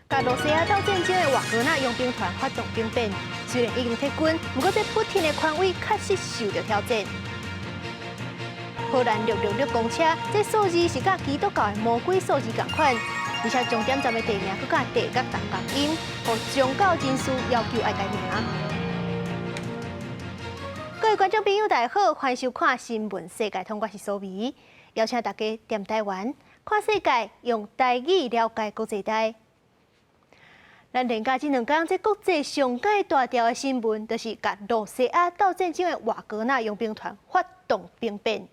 佮露西亞鬥戰爭的瓦格納傭兵團發動兵變，雖然已經撤軍，毋過這普廷的權威確實受著挑戰。荷蘭666公車，這數字是佮基督教的魔鬼數字仝款，而且終點站的地名閣佮地獄同仝音，予宗教人士要求愛改名。各位觀眾朋友，大家好，歡迎收看《新聞世界通》，我是蘇眉，邀請大家踮台灣看世界，用台語了解國際大。咱連假這兩工，這國際上蓋大條的新聞，就是佮露西亞鬥戰爭的瓦格納傭兵團發動兵變。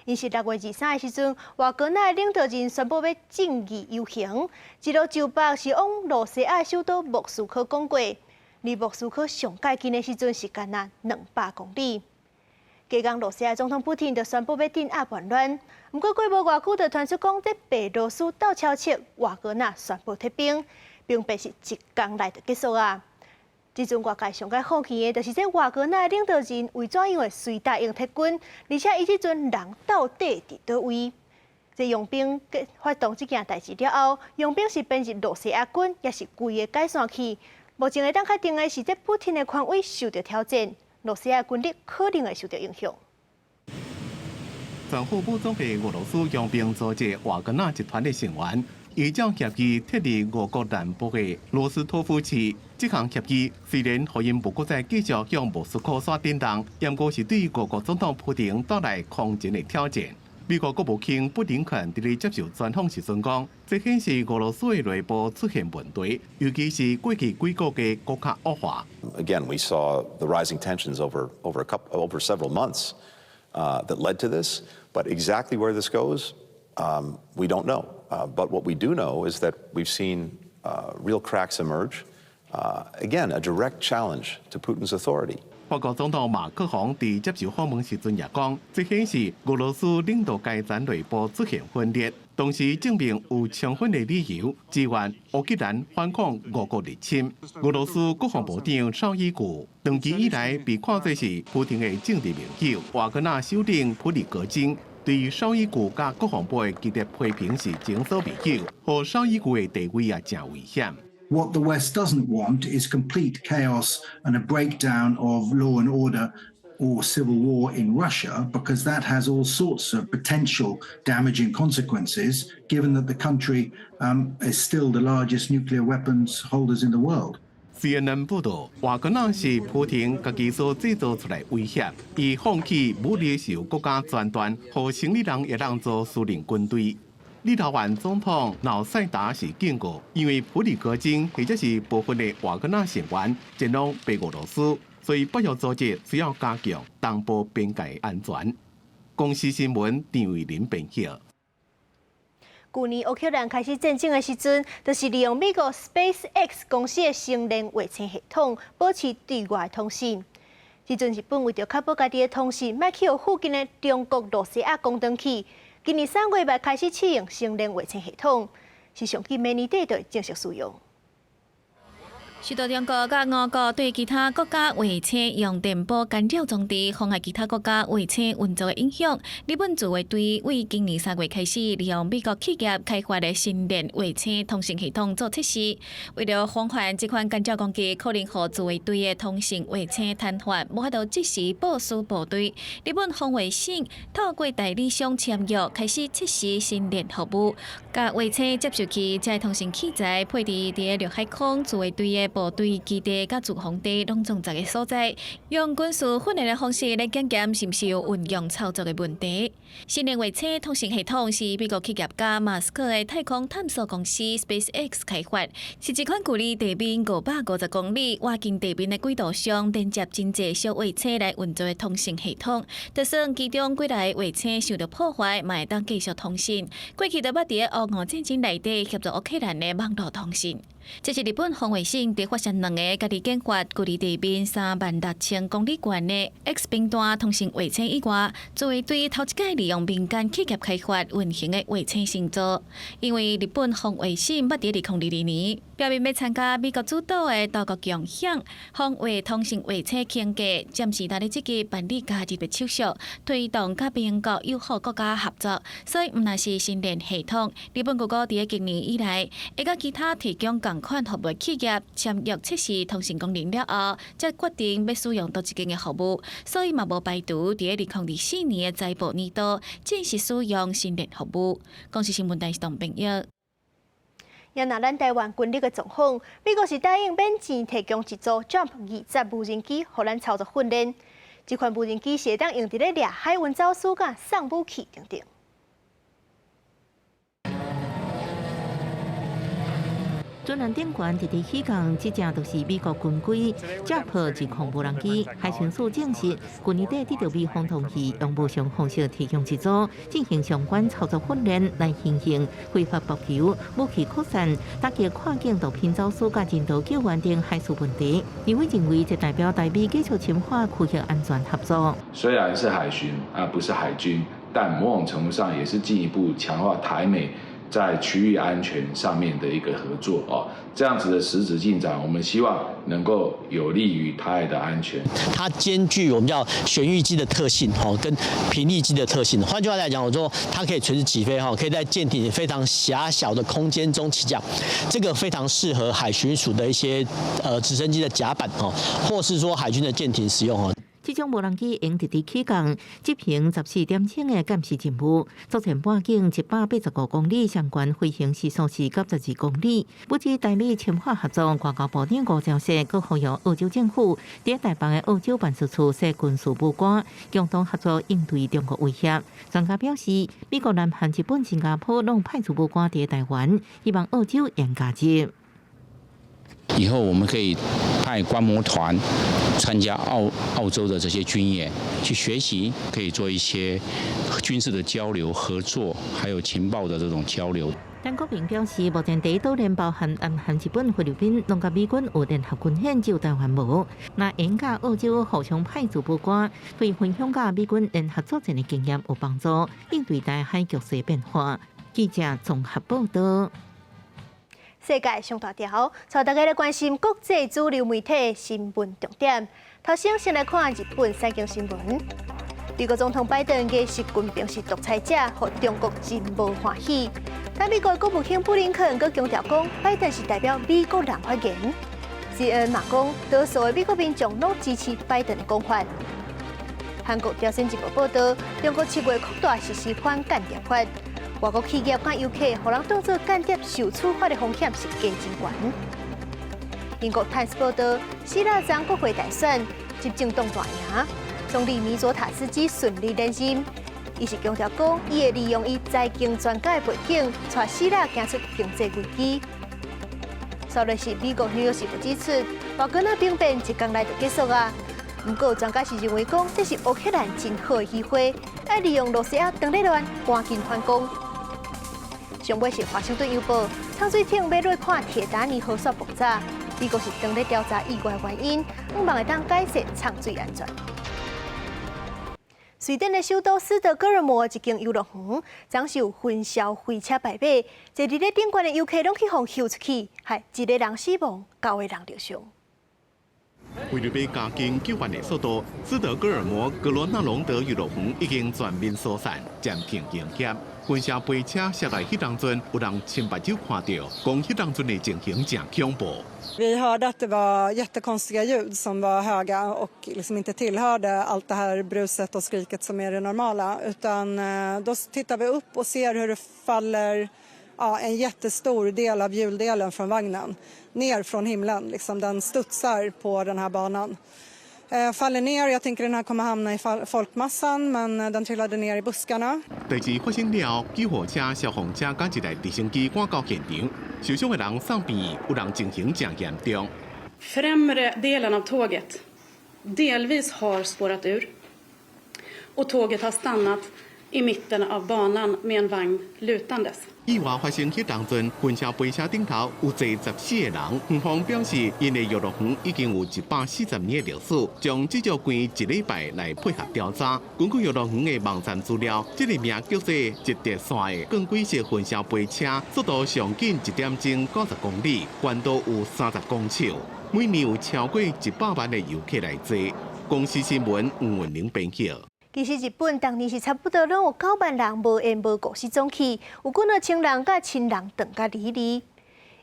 𪜶是6月23的時陣，瓦格納的領導人宣布欲正義遊行，一路就北是往露西亞首都莫斯科趕過，離莫斯科上蓋近的時陣是干焦200公里。隔工露西亞總統普廷就宣布欲鎮壓叛亂，毋過過無偌久就傳出講，這白羅斯鬥超車，瓦格納宣布撤兵，兵變是一工內就結束啊！這陣外界上蓋好奇的，就是這瓦格納的領導人為怎樣會隨答應撤軍，而且伊這陣人到底佇佗位？這傭兵發動這件代誌了後，傭兵是編入露西亞軍，抑是規个解散去？目前會當確定的是，這普廷的權威受著挑戰，露西亞軍力可能會受著影響。全副武裝的俄羅斯傭兵組織瓦格納集團的成員，依照協議撤離俄國南部的羅斯托夫市。這項協議雖然予𪜶無閣再繼續向莫斯科刷頂動，毋過是對俄國總統普廷帶來空前的挑戰。美國國務卿布林肯佇咧接受專訪時陣講，這顯示俄羅斯的內部出現問題，尤其是過去幾個月閣較惡化。 Again, we saw the rising tensions over several months that led to this, but exactly where this goes, we don't know. But what we do know is that we've seen real cracks emerge. Again, a direct challenge to Putin's authority. 法國總統馬克宏佇接受訪問時陣也講，這顯示俄羅斯領導階層內部出現分裂，同時證明有充分的理由支援烏克蘭反抗俄國入侵。俄羅斯國防部長紹伊古長期以來被看作是普廷的政治盟友，瓦格納首領普里戈金對紹伊古佮國防部的激烈批評是前所未有，予紹伊古的地位也誠危險。 What the West doesn't want is complete chaos and a breakdown of law and order or civil war in Russia, because that has all sorts of potential damaging consequences, given that the country is still the largest nuclear weapons holders in the world. CNN 報道，瓦格納是普廷家己所製造出來威脅，伊放棄武力是由國家專斷，予生理人會當做私人軍隊。立陶宛總統瑙塞達是警告，因為普里戈金或者是部分的瓦格納成員前往白俄羅斯，所以北約組織需要加強東部邊界安全。公視新聞張慧玲編譯。舊年烏克蘭開始戰爭的時陣，就是利用美國 SpaceX 公司的星鏈衛星系統保持對外通信。這陣日本為著確保家己的通信，莫去予附近的中國、露西亞攻轉去。今年3月嘛開始試用星鏈衛星系統，是上緊明年底就會正式使用。受到中國佮俄國對其他國家衛星用電波干擾裝置，妨礙其他國家衛星運作的影響，日本自衛隊為今年3月開始，利用美國企業開發的星鏈衛星通訊系統做測試，為了防範這款干擾攻擊可能予自衛隊的通訊衛星癱瘓，無法度即時部署部隊。日本防衛省透過代理商簽約，開始測試星鏈服務，共衛星接收器這通訊器材配置佇陸海空自衛隊的部隊基地佮駐防地攏總十个所在，用軍事訓練的方式來檢驗是毋是有運用操作的問題。星鏈衛星通訊系統是美國企業家馬斯克的太空探索公司 SpaceX 開發，是一款距離地面550公里倚近地面的軌道上連接真濟小衛星來運作的通訊系統。就算其中幾台衛星受著破壞，嘛會當繼續通訊。過去就捌佇烏俄戰爭內底協助烏克蘭的網路通訊。這是日本防衛省佇發射兩个家己研發、距離地面3萬6千公里懸的 X 頻段通訊衛星以外，自衛隊頭一擺利用民間企業開發運行的衛星星座。因為日本防衛省捌佇2022年表明欲參加美國主導的多國共享防衛通信衛星框架，暫時佇咧積極辦理加入的手續，推動佮盟國友好國家合作。所以毋但是星鏈系統，日本谷歌佇咧今年以來，會佮其他提供仝款服務企業簽約測試通信功能了後，才決定欲使用佗一間的服務，所以嘛無排除佇咧2024年的財報年度正式使用星鏈服務。公視新聞台是董朋友。也若咱台灣軍力的狀況，美國是答應免錢提供一組 Jump 20無人機，予咱操作訓練。這款無人機是會當用佇咧掠海運走私佮送武器等等。專欄頂懸直直起降，這隻就是美國軍規 Jump 自控無人機。海巡署證實，去年底得到美方同意，用無償方式提供一組進行相關操作訓練，來進行非法捕魚、武器擴散、打擊跨境毒品走私、佮人道救援等海事問題。因為認為這代表台美繼續深化區域安全合作。雖然是海巡啊，不是海軍，但某種程度上也是進一步強化台美在區域安全上面的一個合作哦，這樣子的實質進展，我們希望能夠有利於台海的安全。它兼具我們叫旋翼機的特性，吼，跟平翼機的特性。換句話來講，我說它可以垂直起飛，哈，可以在艦艇非常狹小的空間中起降，這個非常適合海巡署的一些直升機的甲板，哦，或是說海軍的艦艇使用，哦。這種無人機用直直起降，執行14點鐘的監視任務，作戰半徑185公里，相關飛行時速是92公里。不止台美深化合作，外交部長吳釗燮閣呼籲澳洲政府佇台北的澳洲辦事處設軍事武官，共同合作應對中國威脅。專家表示，美國、南韓、日本、新加坡攏派出武官佇台灣，希望澳洲會加入。以後我們可以派觀摩團參加澳洲的這些軍演，去學習，可以做一些軍事的交流合作，還有情報的這種交流。陳國平表示，目前第一島鏈包含南韓、日本、菲律賓，攏佮美軍有聯合軍演，只有台灣無。若會佮澳洲互相派駐武官，對分享佮美軍聯合作戰的經驗有幫助，應對台海局勢變化。記者綜合報道。世界上大條，帶大家來關心國際主流媒體新聞重點。頭先先來看日本產經新聞。美國總統拜登的習近平是獨裁者，予中國真無歡喜。但美國國務卿布林肯閣強調講，拜登是代表美國人發言。CNN 嘛講，多數的美國民眾攏支持拜登的講法。韓國朝鮮日報報導，中國7月擴大實施反間諜法。外國企業佮遊客，予人當做間諜受處罰的風險是加真懸。英國《泰斯》報導，希臘昨國會大選執政黨大贏，總理米佐塔斯基順利連任。伊是強調講，伊會利用伊財經專家的背景，帶希臘行出經濟危機。煞落是美國紐約時報指出，瓦格納兵變一工內就結束啊。毋過專家是認為講，這是烏克蘭真好的機會，愛利用露西亞當咧亂，趕緊反攻。上尾是華盛頓郵報，潛水艇欲落看鐵達尼號煞爆炸，美國是當咧調查意外原因，向望會當改善潛水安全。瑞典的首都斯德哥爾摩一間遊樂園，昨是有雲霄飛車敗馬，坐佇咧頂懸的遊客攏去予岫出去，害一個人死亡，九個人著傷。為著欲加緊救援的速度，斯德哥爾摩格羅納隆德遊樂園已經全面疏散，暫停營業。雲霄飛車摔落彼當陣，有人親目睭看著，講彼當陣的情形誠恐怖。 Vi hörde att det var jättekonstiga ljud som var höga och liksom inte tillhörde allt det här bruset och skriket som är det normala. Utan då tittar vi upp och ser hur det faller, ja, en jättestor del av hjuldelen från vagnen ner från himlen. Liksom den studsar på den här banan. Faller ner, jag tänker den här kommer hamna i folkmassan, men den trillade ner i buskarna. 代誌發生了，救護車、消防車佮一台直升機趕到現場，受傷的人送病院，有人情形誠嚴重。 Främre delen av tåget delvis har spårat ur och tåget har stannat i mitten av banan med en vagn lutandes. 意外發生彼當陣，雲霄飛車頂頭有坐14個人。園方表示，𪜶的遊樂園已經有140年的歷史，將至少關一禮拜來配合調查。根據遊樂園的網站資料，這個名叫做直直線的鋼軌式雲霄飛車，速度上緊一點鐘90公里，懸度有30公尺。每年有超過100萬的遊客來坐。公視新聞吳文玲編輯。其實日本逐年是差不多攏有9萬人無緣無故失蹤去，有幾若千人佮親人斷甲離離。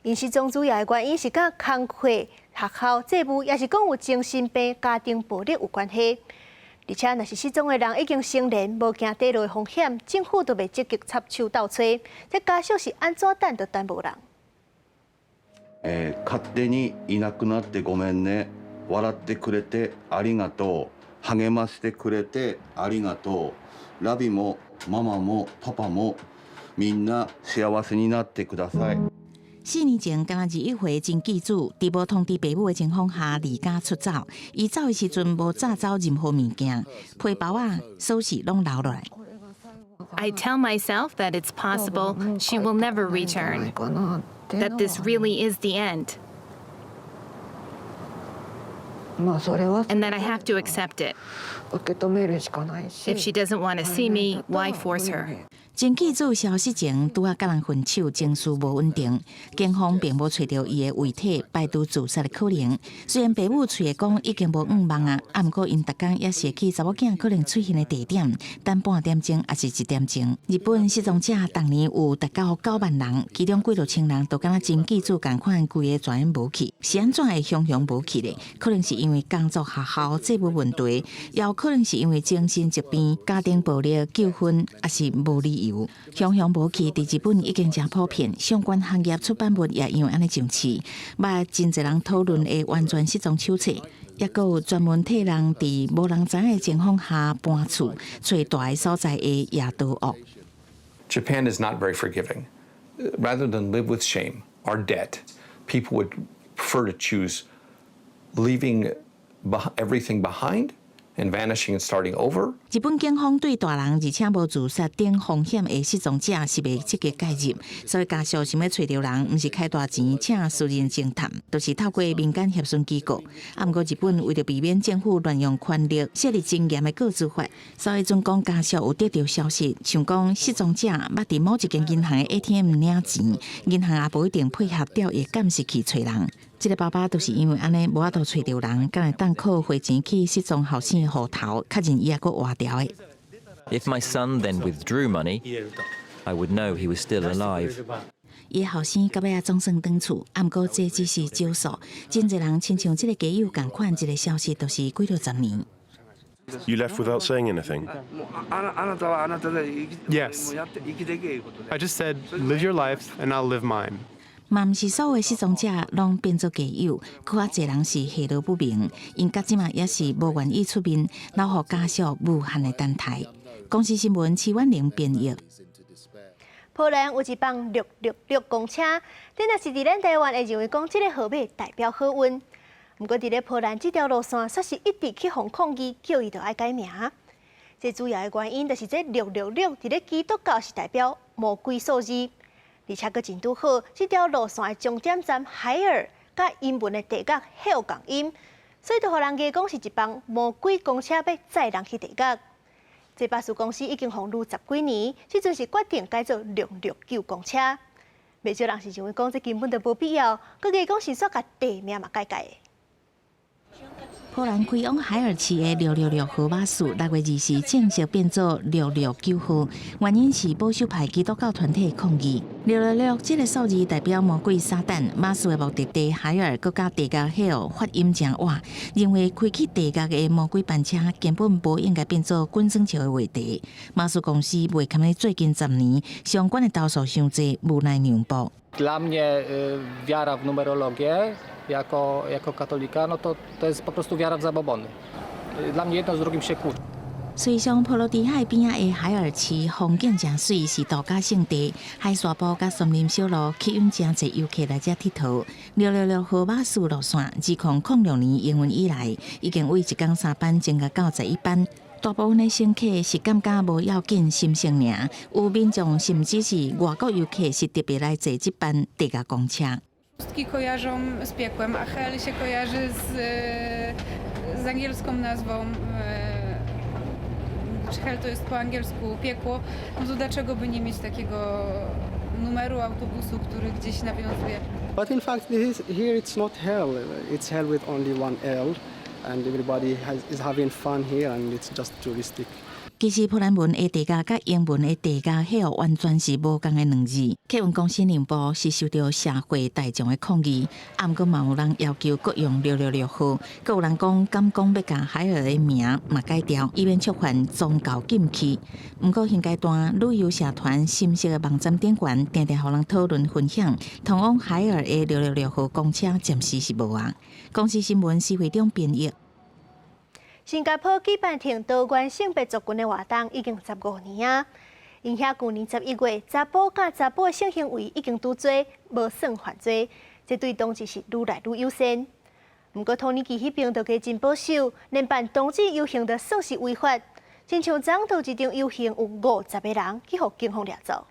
𪜶失蹤主要的原因是佮工課、學校、債務，抑是講有精神病、家庭暴力有關係。而且，若是失蹤的人已經成年，無驚底落的風險，政府都袂積極插手鬥揣。這家屬是按怎等都等無人。勝手にいなくなってごめんね。笑ってくれてありがとう。励ましてくれてありがとう。ラビもママもパパもみんな幸せになってください。 4年前，敢若21歲真紀子，佇無通知爸母的情況下離家出走。伊走的時陣無紮走任何物件，皮包仔、鎖匙攏留落來。 I tell myself that it's possible she will never return, that this really is the end, and that I have to accept it. If she doesn't want to see me, why force her? 真紀子消失前，拄仔佮人分手，情緒無穩定，警方並無揣著伊的遺體，排除自殺的可能。雖然爸母喙會講已經無向望啊，啊，毋過𪜶逐工也是會去查某囝可能出現的地點，等半點鐘抑是一點鐘。日本失蹤者逐年有達到9萬人，其中幾若千人都敢若真紀子仝款，規個全無去。是按怎會雄雄無去咧？可能是因為工作、學校、債務問題，也有可能是因為精神疾病、家庭暴力、糾紛，抑是無理由。雄雄無去，佇日本已經誠普遍，相關行業出版物也因為按呢上市，捌真濟人討論的完全失蹤手冊，抑閣有專門替人佇無人知影的情況下搬厝，揣蹛的所在的夜逃屋。 Japan is not very forgiving. Rather than live with shame or debt, people would prefer to choose leaving everything behind and vanishing and starting over. 日本警方對蹛人而且無自殺等風險的失蹤者是袂積極介入，所以家屬想欲揣著人，毋是開大錢請私人偵探，就是透過民間協詢機構。啊，毋過日本為著避免政府亂用權力設立真嚴的告知法，所以準講家屬有得著消息，像講失蹤者捌佇某一間銀行的 ATM 領錢，銀行也無一定配合調伊監視器揣人。這个爸爸就是因為按呢無法度揣著人，敢會當靠匯錢去失蹤後生的戶頭，確認伊猶閣活著的。 If my son then withdrew money, I would know he was still alive. 伊後生到尾仔總算轉厝，啊，毋過這只是少數。真濟人親像這个家友仝款，這个消息都是幾若十年。 You left without saying anything. Yes. I just said, live your life and I'll live mine. 嘛，毋是所有失蹤者攏變做家友，閣較濟人是下落不明，𪜶到這馬也是無願意出面，留予家屬無限的等待。公視新聞徐婉玲編譯。波蘭有一班六六六公車，這若是佇咱台灣會認為講這个號碼代表好運。毋過佇咧波蘭這條路線，煞是一直去予抗議，叫伊著愛改名。這主要的原因就是這六六六佇咧基督教是代表魔鬼數字。而且閣真拄好，這條路線的終點站海爾，佮英文的地獄 hell 仝音，所以就予人家講是一班魔鬼公車欲載人去地獄。這巴士公司已經予銳十幾年，這陣是決定改做669公車。袂少人是認為講這根本就無必要，閣加講是煞共地名嘛改改的。波蘭開往海爾市的666號巴士，6月20正式變做669號，原因是保守派基督教團體抗議。六六六這个數字代表魔鬼撒旦，巴士的目的地海爾閣佮地獄 hell 發音誠倚，認為開去地獄的魔鬼班車根本無應該變做滾耍笑的話題。巴士公司袂堪咧最近10年相關的投訴傷濟，無奈讓步。 Dla mnie wiara w numerologię jako katolika, no to jest po prostu wiara w zabobony. Dla mnie jedno z drugim się kłóci. 隨上波羅的海邊仔的海爾市風景誠媠，是度假勝地，海沙埔佮森林小路吸引誠濟遊客來遮𨑨迌。666號巴士路線，自2006年營運以來，已經對一工三班增加到11班。大部分的乘客是感覺無要緊，心情爾。有民眾甚至是外國遊客是特別來坐這班地獄公車。 Pustki kojarzą z piekłem, a Hel się kojarzy z angielską nazwą. Czy Hel to jest po angielsku piekło, no to dlaczego by nie mieć takiego numeru autobusu, który gdzieś nawiązuje? But in fact, this is, here it's not hell. It's hell with only one L, and everybody is having fun here, and it's just touristic. 其實波蘭文的地獄佮英文的地獄 hell 完全是無仝的兩字。客運公司內部是受著社會大眾的抗議，啊，毋過嘛有人要求閣用666號，閣有人講敢講欲共海爾的名嘛改掉，以免觸犯宗教禁忌。毋過現階段旅遊社團新式的網站頂懸，定定予人討論分享，通往海爾的六六六號公車暫時是無啊。公視新聞施會長編譯。新加坡舉辦挺多元性別族群的活動已經15年啊，𪜶遐舊年11月，查埔佮查埔的性行為已經拄罪，無算犯罪，這對同志是愈來愈友善。毋過土耳其彼爿就閣真保守，連辦同志遊行都算是違法。親像昨昏就一場遊行有50個人去予警方掠走。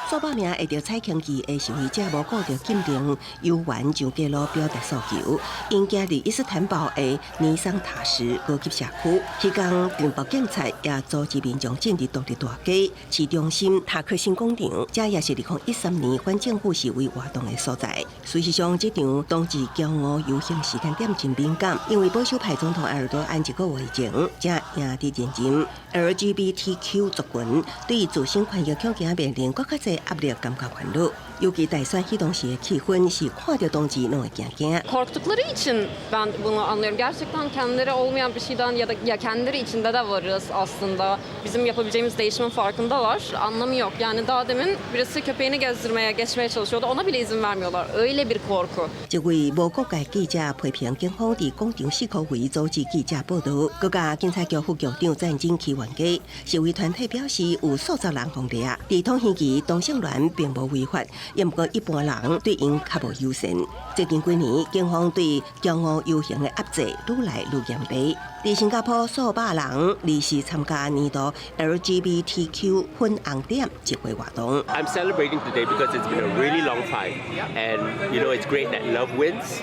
數百名會著彩虹旗的示威者無顧著禁令，遊園上街路表達訴求。𪜶行佇伊斯坦堡的尼桑塔什高級社區，彼工鎮暴警察也組織民眾進入獨立大街市中心塔克辛廣場，這也是2013年反政府示威活動的所在。事實上，這場同志驕傲遊行時間點真敏感，因為保守派總統埃爾多安一個月前才贏得連任，LGBTQ 族群對自身權益恐驚面臨閣較濟壓力，感覺煩惱。尤其大選彼當時的氣氛是看著同志攏會驚驚。 Korktukları için ben bunu anlıyorum. Gerçekten kendileri olmayan bir şeyden ya da ya kendileri içinde de varız aslında. Bizim yapabileceğimiz değişimin farkındalar. Anlamı yok. Yani daha demin birisi köpeğini gezdirmeye, geçmeye çalışıyordu. Ona bile izin vermiyorlar. Öyle bir korku. 一位無國界記者批評警方佇廣場四箍圍阻止記者報導，閣共警察局副局長讚真去冤家。示威團體表示有數十人予掠，佇土耳其同性戀並無違法，毋過一般人對𪜶較無友善。最近幾年，警方對驕傲遊行的壓制愈來愈嚴厲。佇新加坡，數百人臨時參加年度 LGBTQ 粉紅點集會活動。 I'm celebrating today because it's been a really long fight, and it's great that love wins,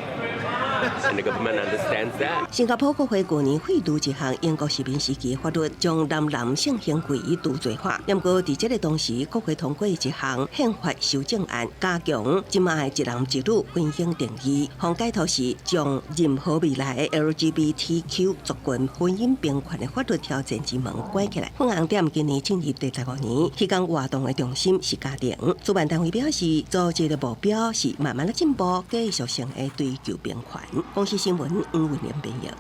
and the government understands that. 新加坡國會舊年廢除一項英國殖民時期的法律，將男男性行為除罪化。毋過佇這个同時，國會通過一項憲法修正案，加強這馬的一男一女婚姻定義，予解讀是將任何未來的 LGBTQ 族群婚姻平權的法律挑戰之門關起來。粉紅點今年進入第15年，彼工活動的重心是家庭。主辦單位表示，組織的目標是慢慢的進步，繼續性的追求平權。公視新聞黃文玲編譯。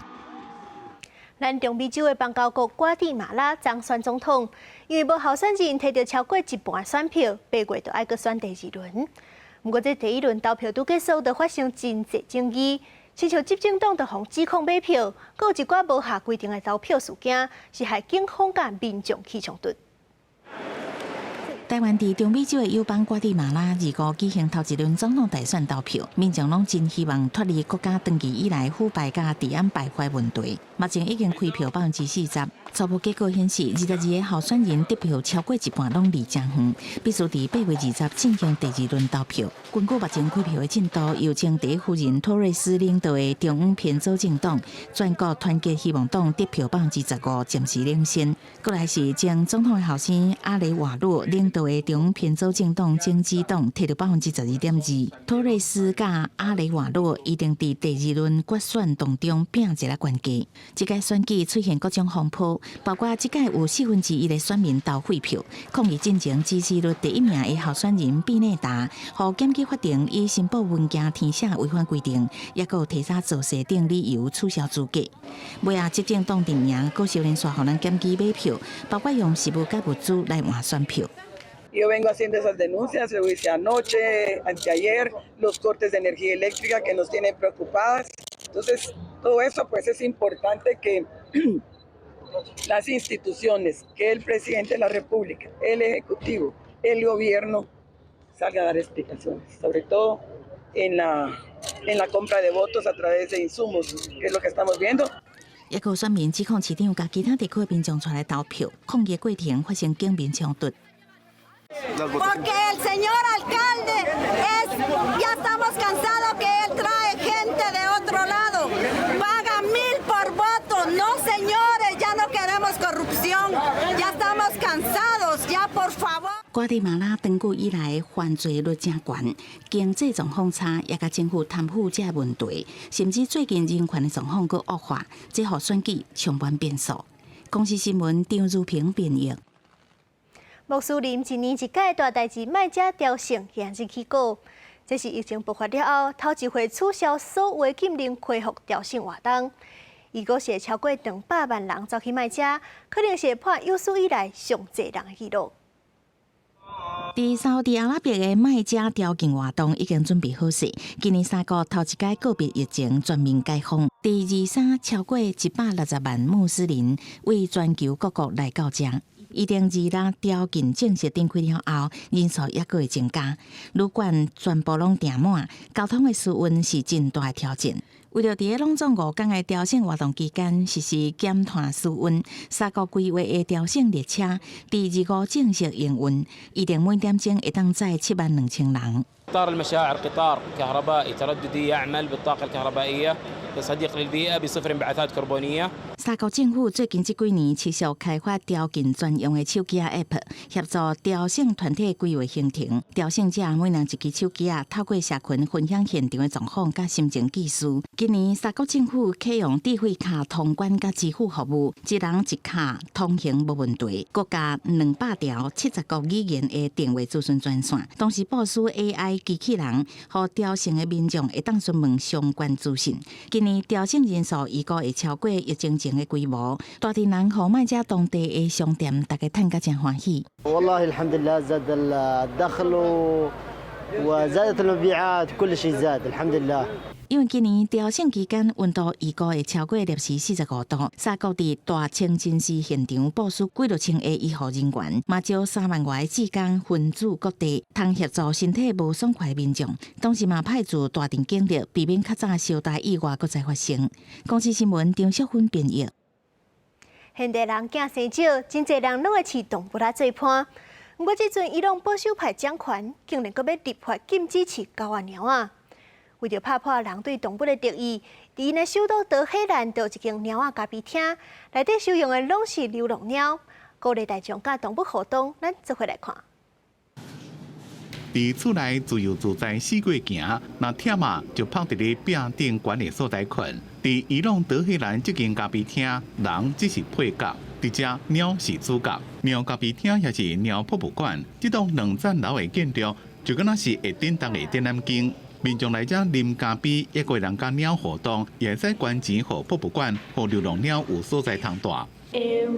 咱中美洲的邦交國瓜地馬拉當選總統，因為無候選人提著超過一半選票，8月就愛閣選第二輪。毋過這第一輪投票拄結束，就發生真濟爭議，親像執政黨就予指控買票，閣有一寡無合規定的投票事件，是害警方佮民眾起衝突。台灣佇中美洲的友邦瓜地馬拉25舉行頭一輪總統大選投票，民眾攏真希望脫離國家長期以來腐敗佮治安敗壞問題。目前已經開票40%，初步結果顯示，22個候選人得票超過一半，攏離誠遠，必須佇8月20進行第二輪投票。根據目前開票的進度，由前第一夫人托瑞斯領導的中央偏左政黨全國團結希望黨得票15%，暫時領先。過來是前總統的後生阿雷瓦洛領導的中央偏左政黨正知黨提著12.2%。托瑞斯佮阿雷瓦洛一定佇第二輪決選當中拚一个懸低。這屆選舉出現各種風波，包括這屆有1/4的選民投廢票，抗議進前支持率第一名的候選人畢內達，予檢舉法庭以申報文件填寫違反規定，抑閣有提早造勢等理由取消資格。尾仔執政黨陣營閣相連續予人檢舉買票，包括用食物佮物資來換選票。 Yo vengo haciendo esas denuncias, lo hice anoche, anteayer, los cortes de energía eléctrica que nos tienen preocupadas. Entonces, todo eso pues es importante que las instituciones, que el presidente de la República, el Ejecutivo, el gobierno salga a dar explicaciones, sobre todo en la compra de votos a través de insumos, que es lo que estamos viendo. 抑閣有選民指控市長共其他地區的民眾帶來投票，抗議過程發生警民衝突。 Porque el señor alcalde es, ya estamos cansados que él trae gente de otro lado, paga mil por voto. No, señores, ya no queremos corrupción, ya estamos cansados, ya por favor. 瓜地馬拉長久以來犯罪率誠懸，經濟狀況差，也共政府貪腐這問題，甚至最近人權的狀況閣惡化，這予選舉充滿變數。公視新聞張如平編譯。穆斯林一年一屆大代誌麥加朝聖行日起過，這是疫情爆發了後頭一回取消所有禁令，恢復朝聖活動。預估是會超過200萬人走去麥加，可能是會破有史以來上濟人的紀錄。佇沙烏地阿拉伯的麥加朝覲活動已經準備好勢，今年沙國頭一擺告別疫情全面解封，佇23超過160萬穆斯林為全球各國來到這。預定26朝覲正式展開了後，人數猶閣會增加。旅館全部攏訂滿，交通的疏運是真大的挑戰。為著佇咧攏總5工的朝聖活動期間實施減碳疏運，沙國規劃的朝聖列車佇25正式營運，預定每點鐘會當載7萬2千人。 قطار المشاعر قطار كهربائي ترددي يعمل بالطاقة الكهربائية صديق للبيئة بصفر انبعاثات كربونية。沙國政府最近這幾年持續開發朝覲專用的手機 App，協助朝聖團體規劃行程。朝聖者每人一支手機仔，透過社群分享現場的狀況佮心情記事。今年沙國政府啟用智慧卡通關佮支付服務，一人一卡通行無問題。閣加200條70國語言的電話諮詢專線，同時部署 AI 機器人，予朝聖的民眾會當詢問相關資訊。今年朝聖人數預估會超過疫情前的規模，大陣人予麥加當地的商店，大家趁甲誠歡喜。 والله الحمد لله زاد الدخل وزادت المبيعات كل شيء زاد الحمد لله。因為今年朝聖期間溫度預估會超過攝氏45度，沙國佇大清真寺現場部署幾落千个醫護人員，嘛招3萬外个志工分駐各地，通協助身體無爽快的民眾。同時嘛派駐大陣警力，避免較早相大意外閣再發生。公視新聞張淑芬編譯。現代人囝生少，真濟人攏會飼動物來做伴。毋過這陣伊朗保守派掌權，竟然閣欲立法禁止飼狗仔貓仔。為著拍破人對動物的敵意，佇𪜶的首都德黑蘭就有一間貓仔咖啡廳，內底收容的攏是流浪貓，鼓勵大眾佮動物互動。咱做伙來看。佇厝內自由自在四界行，若忝啊就趴佇咧壁頂懸的所在睏。佇伊朗德黑蘭這間咖啡廳，人只是配角，佇遮貓是主角。貓咖啡廳也是貓博物館，這棟兩層樓的建築就敢若是會振動的展覽間。民眾來遮啉咖啡，抑閣會當佮貓互動，也會使捐錢予博物館，予流浪貓有所在通蹛。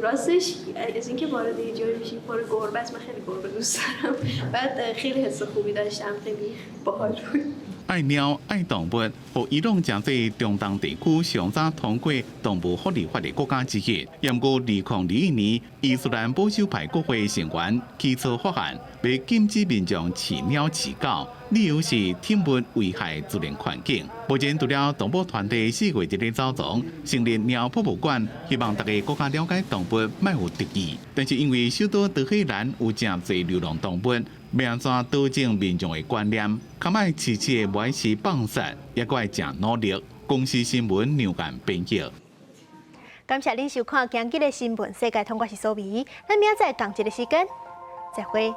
راستش از اینکه وارد یه جایی میشیم پر گربه است، من خیلی گربه دوست دارم، بعد خیلی حس خوبی داشتم، خیلی باحال بود。愛貓愛動物，予伊朗成做中東地區上早通過動物福利法的國家之一。毋過2021年，伊斯蘭保守派國會成員起草法案，欲禁止民眾飼貓飼狗，理由是寵物危害自然環境。目前除了動物團體四月佇咧走廊成立貓博物館，希望大家閣較了解動物，莫有敵意。但是因為首都德黑蘭有誠濟流浪動物，欲按怎導正民眾的觀念，較莫飼飼的無愛飼放殺，猶閣愛誠努力。公視新聞梁間編譯。感謝恁收看今日的新聞世界通，我是蘇美，咱明仔載仝一个時間，再會。